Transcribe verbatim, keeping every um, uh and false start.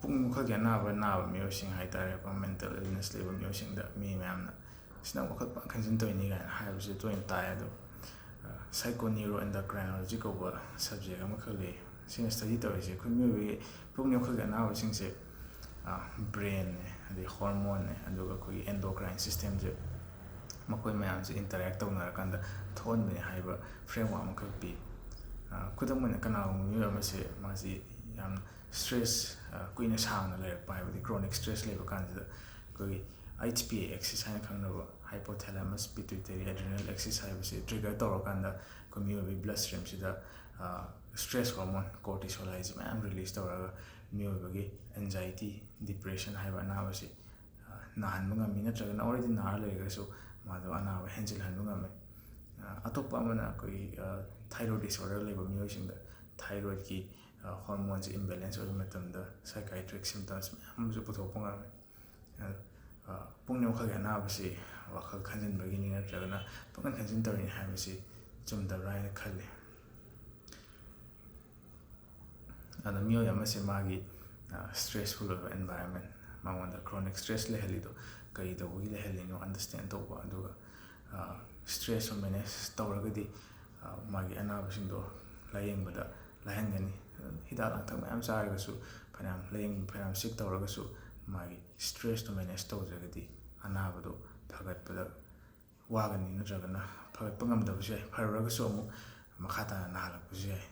ꯄꯨꯛꯅꯤꯡ ꯋꯥꯈꯜꯒꯤ ꯑꯅꯥꯕ ꯅꯥꯕ ꯃꯤꯑꯣꯏꯁꯤꯡ ꯍꯥꯏꯇꯥꯔꯦꯀꯣ, mental illness ꯂꯩꯕ ꯃꯤꯑꯣꯏꯁꯤꯡꯗ ꯃꯤ ꯃꯌꯥꯝꯅ "ꯁꯤ ꯅꯪ ꯋꯥꯈꯜ ꯄꯪ ꯈꯟꯖꯤꯟ ꯇꯧꯔꯤꯅꯤ" ꯀꯥꯏꯅ ꯍꯥꯏꯕꯁꯨ ꯇꯣꯏꯅ ꯇꯥꯏ꯫ ꯑꯗꯣ psychoneuroendocrinology ꯀꯧꯕ subject ꯑꯃꯈꯛ ꯂꯩ꯫ ꯁꯤꯅ study ꯇꯧꯔꯤꯁꯦ ꯑꯩꯈꯣꯏ ꯃꯤꯑꯣꯏꯕꯒꯤ ꯄꯨꯛꯅꯤꯡ ꯋꯥꯈꯜꯒꯤ ꯑꯅꯥꯕꯁꯤꯡꯁꯦ brainꯅꯦ, ꯑꯗꯩ hormoneꯅꯦ, ꯑꯗꯨꯒ ꯑꯩꯈꯣꯏꯒꯤ endocrine systemꯁꯦ, ꯃꯈꯣꯏ ꯃꯌꯥꯝꯁꯦ interact ꯇꯧꯅꯔꯀꯥꯟꯗ ꯊꯣꯛꯍꯟꯕꯅꯦ ꯍꯥꯏꯕ framework ꯑꯃꯈꯛ ꯄꯤ꯫ ꯈꯨꯗꯝ ꯑꯣꯏꯅ ꯀꯅꯥꯒꯨꯝꯕ ꯃꯤꯑꯣꯏ ꯑꯃꯁꯦ ꯃꯥꯁꯤ ꯌꯥꯝ stress ꯀꯨꯏꯅ ꯁꯥꯡꯅ ꯂꯩꯔꯛꯄ, ꯍꯥꯏꯕꯗꯤ chronic stress ꯂꯩꯕ ꯀꯥꯟꯁꯤꯗ ꯑꯩꯈꯣꯏꯒꯤ H P A axis ꯍꯥꯏꯅ ꯈꯪꯅꯕ hypothalamus pituitary adrenal axis ꯍꯥꯏꯕꯁꯤ trigger ꯇꯧꯔꯀꯥꯟꯗ ꯑꯩꯈꯣꯏ ꯃꯤꯑꯣꯏꯕꯒꯤ blood streamꯁꯤꯗ stress hormone cortisol ꯍꯥꯏꯁꯦ ꯃꯌꯥꯝ release ꯇꯧꯔꯒ ꯃꯤꯑꯣꯏꯕꯒꯤ anxiety, depression ꯍꯥꯏꯕ ꯑꯅꯥꯕꯁꯤ ꯅꯥꯍꯟꯕ ꯉꯝꯃꯤ꯫ ꯅꯠꯇ꯭ꯔꯒꯅ already ꯅꯥꯔ ꯂꯩꯔꯒꯁꯨ ꯃꯥꯗꯣ ꯑꯅꯥꯕ ꯍꯦꯟꯖꯤꯜꯍꯟꯕ ꯉꯝꯃꯤ꯫ ꯑꯇꯣꯞꯄ ꯑꯃꯅ ꯑꯩꯈꯣꯏꯒꯤ thyroid disorder ꯂꯩꯕ ꯃꯤꯑꯣꯏꯁꯤꯡꯗ thyroidꯀꯤ hormoneꯁꯦ imbalance ꯑꯣꯏꯕ ꯃꯇꯝꯗ psychiatric symptoms ꯃꯌꯥꯝ ꯑꯃꯁꯨ ꯄꯨꯊꯣꯛꯄ ꯉꯝꯃꯤ꯫ ꯄꯨꯛꯅꯤꯡ ꯋꯥꯈꯜꯒꯤ ꯑꯅꯥꯕꯁꯤ ꯋꯥꯈꯜ ꯈꯟꯖꯤꯟꯕꯒꯤꯅꯤ ꯅꯠꯇ꯭ꯔꯒꯅ ꯄꯪꯈꯟ ꯈꯟꯖꯤꯟ ꯇꯧꯔꯤꯅꯤ ꯍꯥꯏꯕꯁꯤ ꯆꯨꯝꯗꯕ꯭ꯔꯥ ꯍꯥꯏꯅ ꯈꯜꯂꯤ꯫ ꯑꯗꯣ ꯃꯤꯑꯣꯏ ꯑꯃꯁꯦ ꯃꯥꯒꯤ stressful ꯑꯣꯏꯕ environment, ꯃꯉꯣꯟꯗ chronic stress ꯂꯩꯍꯜꯂꯤꯗꯣ ꯀꯔꯤ ꯇꯧꯕꯒꯤ ꯂꯩꯍꯜꯂꯤꯅꯣ understand ꯇꯧꯕ, ꯑꯗꯨꯒ stressꯇꯣ manage ꯇꯧꯔꯒꯗꯤ ꯃꯥꯒꯤ ꯑꯅꯥꯕꯁꯤꯡꯗꯣ ꯂꯥꯏꯌꯦꯡꯕꯗ ꯂꯥꯏꯍꯟꯒꯅꯤ꯫ ꯍꯤꯗꯥꯛ ꯂꯥꯡꯊꯛ ꯃꯌꯥꯝ ꯆꯥꯔꯒꯁꯨ, ꯐꯅꯌꯥꯝ ꯂꯥꯏꯌꯦꯡ ꯐꯅꯌꯥꯝ seek ꯇꯧꯔꯒꯁꯨ ꯃꯥꯒꯤ stressꯇꯣ manage ꯇꯧꯗ꯭ꯔꯒꯗꯤ ꯑꯅꯥꯕꯗꯣ ꯐꯒꯠꯄꯗ ꯋꯥꯒꯅꯤ, ꯅꯠꯇ꯭ꯔꯒꯅ ꯐꯒꯠꯄ ꯉꯝꯗꯕꯁꯨ ꯌꯥꯏ, ꯐꯔꯨꯔꯒꯁꯨ ꯑꯃꯨꯛ ꯃꯈꯥ ꯇꯥꯅ ꯅꯥꯍꯜꯂꯛꯄꯁꯨ ꯌꯥꯏ꯫